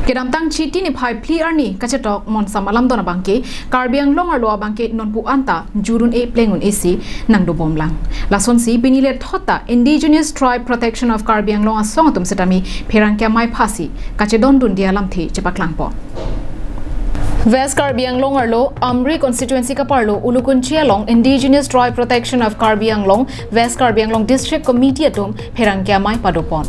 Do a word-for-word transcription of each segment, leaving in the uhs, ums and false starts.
Kedamtang Chiti niphai phli arni kachetok monsam alamdon abangke Karbi Anglong arlo abangke nonpu anta jurun e pleng un-e si nangdobom lang. Lasonsi pini le thota Indigenous Tribe Protection of Karbi Anglong asong atum setame pherangke amei phasi kachedondunde alamthe chepaklangpo. West Karbi Anglong arlo Amri constituency kaparlo Ulukunchi along Indigenous Tribe Protection of Karbi Anglong, West Karbi Anglong District Committee atum pherangke amei padopon.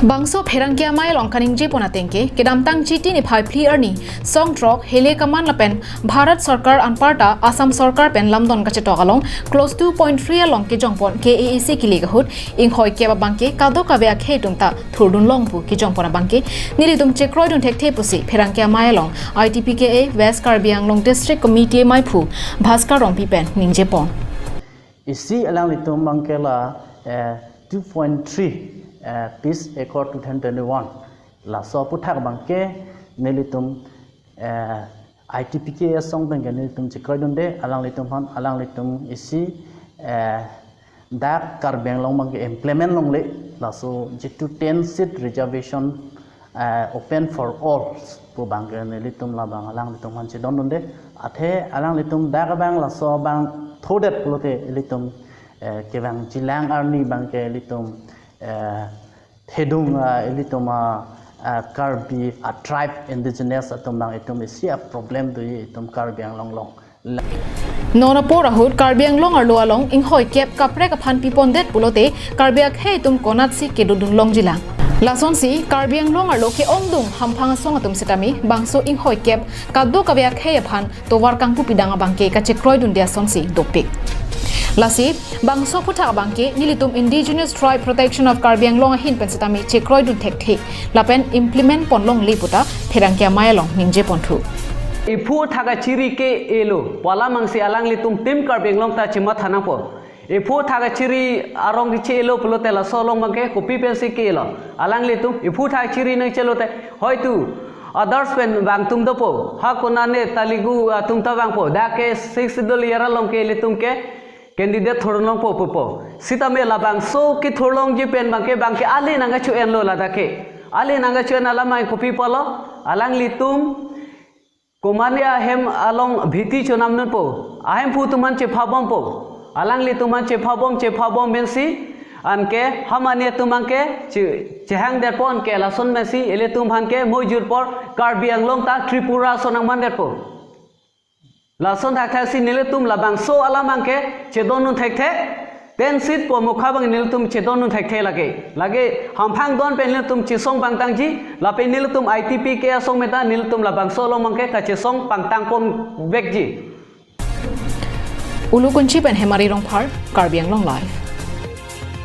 Bangso pherangke amei along kaningjepon atengke, kedamtang Chiti niphai phli arni song throk Hele Kaman lapen Bharat Sorkar anparta Assam Sorkar pen lamdon kachetok along clause two point three along kejongpon K A A C kilik ahut inghoi kep abangke kadokave akhei atum ta thurdun long pu kejongpon abangke nelitum chekroidun thekthe pusi pherangke amei along I T P K A West Karbi Anglong District Committee ameiphu Bhaskar Rongpi pen ningjepon. Isi alanglitum abangke la, eh, two point three, eh, Peace Accord two thousand twenty-one. Laso aphuthak abangke nelitum, eh, I T P K A asong pen ke nelitum chekroidunde, alanglitum aphan, alanglitum isi, eh, dak Karbi Anglong abangke implement longle, laso jitu ten seat reservation, eh, open for all pu abangke nelitum labang alanglitum aphan chedondunde. Athe alanglitum dak abang laso abang thodet pulote ilitum, eh, kevangjilang arni abangke ilitum, eh, thedung, ah, ilitum, ah, ah, Karbi, ah, tribe indigenous atum abang itum isi a-problem do-i itum Karbi Anglong along. La- Non apor ahut Karbi Anglong arlo along inghoi kep kaprek aphan pipondet pulote Karbi akhei atum konatsi kedodun longjilang. Lasonsi Karbi Anglong arlo ke-ongdung hamphang asong atum setame bangso inghoi kep kadokave akhei aphan tovar kangpupidang abangke kachekroidunde asonsi dopik. Lasi bangso aphuthak abangke nelitum Indigenous Tribe Protection of Karbi Anglong ahin pen setame chekroidun thekthe lapen implement pon longle puta pherangke amei along ningjeponthu. Iphu thak kachiri ke-elo, pu alam abangsi alanglitum Team Karbi Anglong ta chematha nangpo. Iphu thak kachiri arong keche-elo pulote laso along abangke kopi pensi ke-elo. Alanglitum iphu thak kachiri nangchelote hoitu others pen vangtum dopo. Ha konane Telugu atum ta vangpo. Dak ke Sixth Schedule year along ke ilitum ke candidate thurlongpo pupo. Sitame labangso kethurlongji pen abangke, abangke ale nangkacho-enlo ladak ke. Ale nangkacho-en alam abang kopi pulo, alanglitum komane ahem along bhiti chonamnunpo. Ahemphu atum aphan chephabompo. Alanglitum aphan chephabom, chephabom pensi anke hamani atum abangke che-, chehangdetpo, anke lason pensi ilitum aphan ke mo jur apor Karbi Anglong ta Tripura ason nangmandetpo. Lason thakthaksi nelitum labangso alam abangke chedondun thekthe. Ten seat pu amokha abang nelitum chedondun thekthe lake. Lake hamphang don pen nelitum chesong pangtangji, lapen nelitum I T P K A asong meta nelitum labangso along abangke kachesong pangtangponvekji. Ulukunchi pen Hemari Rongphar, Karbi Anglong Live.